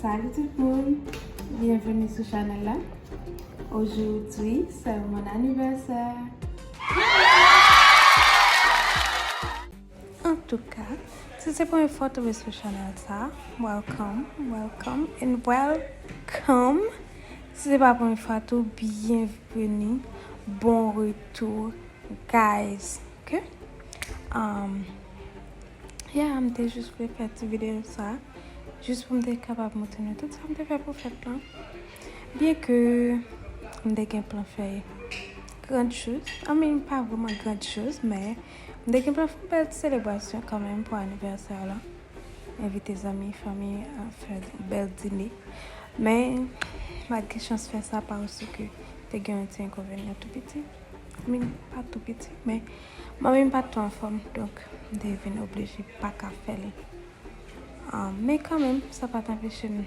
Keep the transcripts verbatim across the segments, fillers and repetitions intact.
Salut tout moun, bienvenue sur channel la. Aujourd'hui, c'est mon anniversaire. Antouka, si se premye fwa w tonbe sou chanèl sa, welcome, welcome and welcome. Si se pa premye fwa tou, byenveni, bon retou, guys. Ok? Um, yeah, m te jis vle fè ti videyo sa, jis pou m te kapab montre nou tout sa m te fè pou fèt lan. Byen ke m te gen plan fè grand chose, I mean, pa vrèman grand chose, men m te gen plan fè yon bèl selebrasyon kanmenm pou anivèsè la. Envite zanmi, fanmi, fè yon bèl dine. Men, m pa t gen chans fè sa paske te gen yon ti enkonvenyan tou piti. I mean, pa tou piti, men manmi m pa t twò anfòm, donk m te vin oblije pa ka fè l. Ah, men kanmenm, sa pa t anpeche m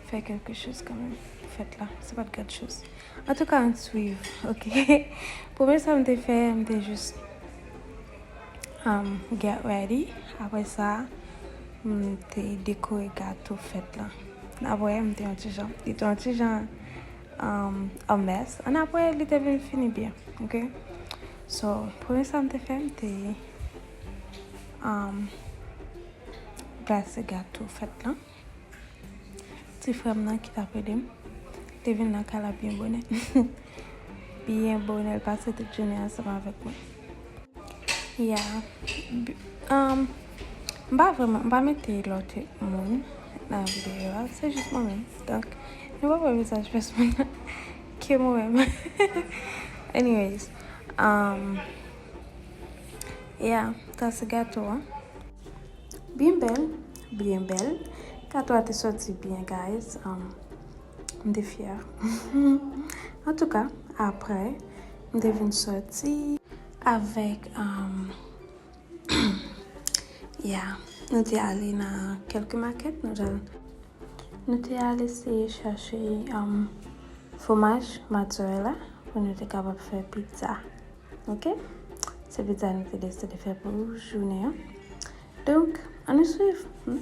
fè kèlke choz kanmenm pou fèt la. Se pa t grand choz. Antouka, ann swiv, ok? Premye sa m te fè, m te jis, um, get ready. Apre sa, m te dekore gato fèt la. N ap wè, m te yon ti jan, li te yon ti jan, um, a mess. An apre, li te vin fini byen, ok? So, premye sa m te fè, m te, um, glase gato fèt lan. Ti frè m nan ki t ap ede m, te vin nan kay la byen bonè. Byen bonè, l pase tout jounen ansanm avèk mwen. Yeah. B-, um, m pa vrèman, m pa mete lòt moun nan videyo a, se jis mwen menm. Donk, nou pa wè vizaj pès moun nan ke mwen menm. Anyways, um, yeah, sa se gato a. Byen bèl, byen bèl. Gato a te sòti byen, guys. Um, m te fyè. Antouka, apre, m te vin sòti avèk, um, yeah, nou te ale nan kèlke makèt, nou te al-, nou te al eseye chache, um, fwomaj mozzarella pou nou te kapab fè pizza. Ok? Se pizza nou te deside fè pou jounen an. Donk, ann nou swiv. Hmm?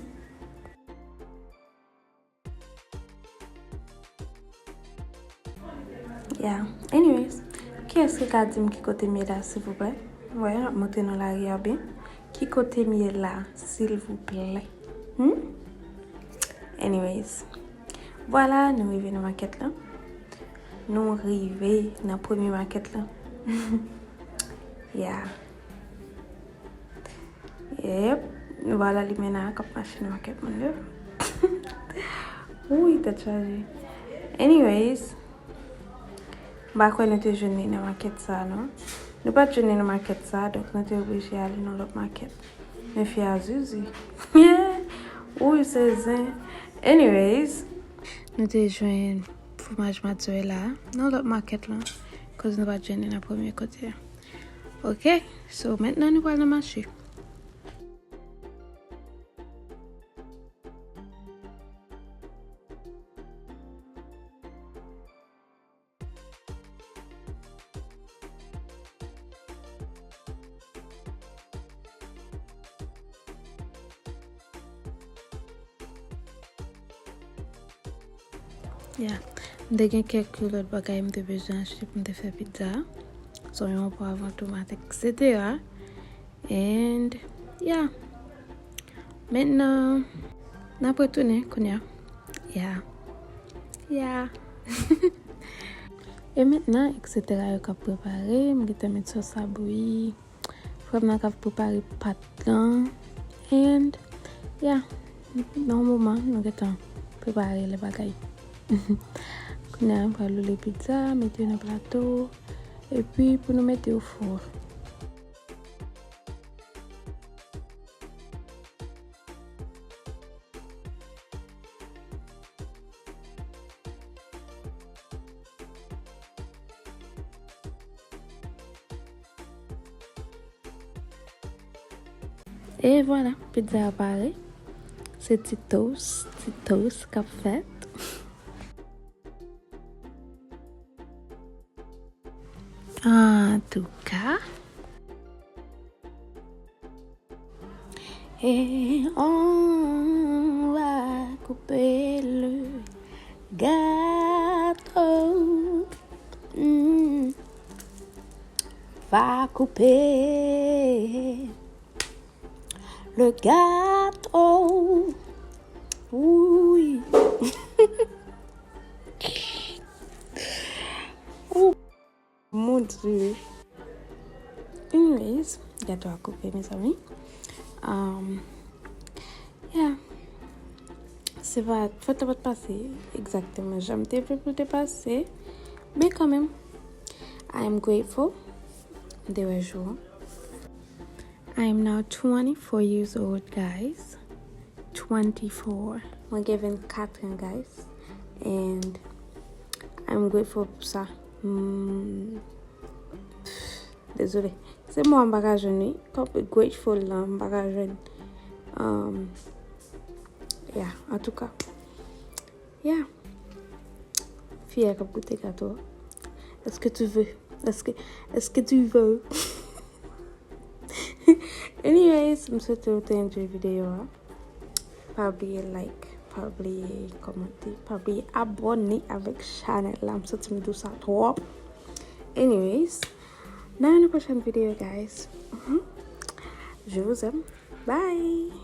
Yeah. Anyways, kiyès ki ka di m ki kote m ye la, silvouplè? Wè, m ap montre nou lari a byen. Ki kote m ye la, silvouplè? Hmm? Anyways, vwala, nou rive nan makèt lan. Nou rive nan premye makèt lan. Yeah. Yep. Vwala limena k ap mache nan makèt moun yo. Wouy, tèt chaje. Anyways, m pa kwè nou te jwenn li nan makèt sa, non. Nou pa t jwenn li nan makèt sa, donk nou te oblije ale nan lòt makèt. Men fi a zuzu. Wouy, se zen. Anyways, nou te jwenn fwomaj mozzarella nan lòt makèt lan, koz nou pa t jwenn li nan premye kote a. Ok, so mentnan nou pral nan mache. Ya, m te gen kèk lòt bagay m te bezwen achte pou m te fè pizza. Sonyon, pwav, tomat, et cetera. And, ya. Mentnan, n ap retounen kounye a. Ya. Ya. E mentnan, et cetera yo k ap prepare. M gentan met sòs la bouyi. Frè m nan k ap prepare pat lan. And, ya. Nan yon moman, nou gentan prepare lè bagay. Kounye a, m pral woule pizza, mete yo nan plato. Epi, pou nou mete yo fou. E vwala, pizza a pare. Se ti toast, ti toast k ap fèt. Antouka. E on va Couper le gâteau. Mm. Va couper le gâteau. Oui. Oh, mon Dieu. Anyways, gato a koupe, mezanmi. Um, yeah. Se pa, fèt la pa t pase egzakteman jan m te vle pou l te pase. Men kanmenm, I am grateful. M te wè jou an. I am now twenty-four years old, guys. Twenty-four. Mwen gen vennkat an, guys. And I'm grateful pou sa. Mm. Dezole. Se mo a m pa ka jwenn, wi. Kòm grateful lan, m pa ka jwenn. Um, yeah, antouka. Yeah. Fi a k ap goute gato. Est-ce que tu veux? Est-ce que, est-ce que tu veux? Anyways, m swete w te enjoy videyo a. Pa bliye like, pa bliye kòmante, pa bliye abòne avèk chanèl la. M santi m di w sa twòp. Anyways, nan yon pwochèn videyo, guys. Mhm. Je vous aime. Bye!